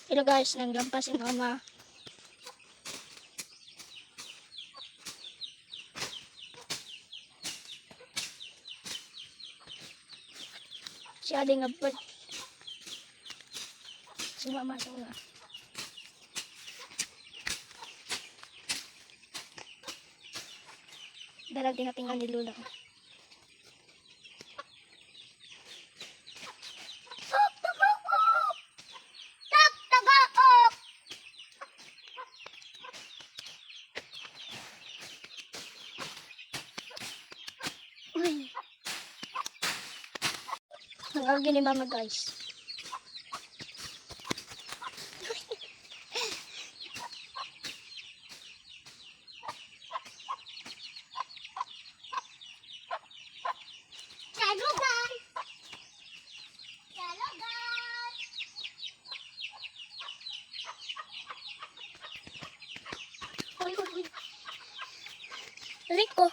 Hello guys, nanglampas si Mama. Si Ade nga bird. Si Mama sa una. Dalag tinatingan ni Lula. Tok, tagaok! Tok, tagaok! Uy. Ang agi ni Mama, guys. Hello guys! Hello guys! Uy, uy, uy. Rico.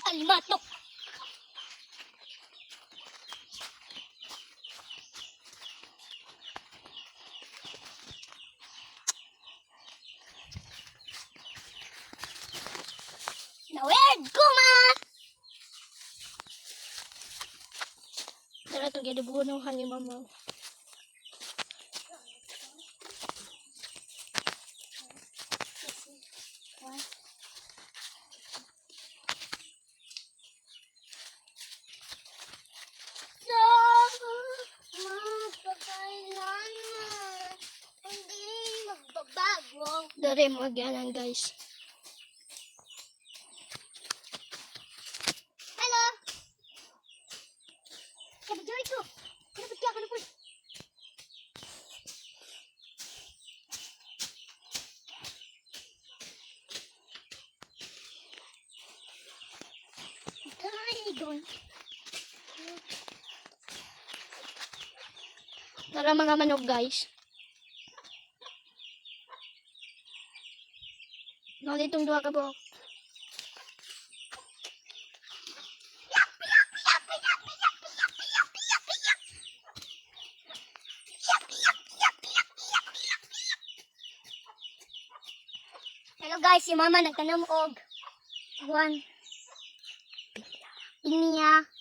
Alimatok. Nawed kuma! Tara ito, gidubunuhan ni Mama. Sa magpakailanman, hindi magbabago. Dari mga gyanan, guys. Hello! Kabajoy ko! Kinabat ka po? Tayo. Tara mga manok, guys. Mga ditong duha ka buok. Hello guys, si Mama nagtanom og buwan. Pinya.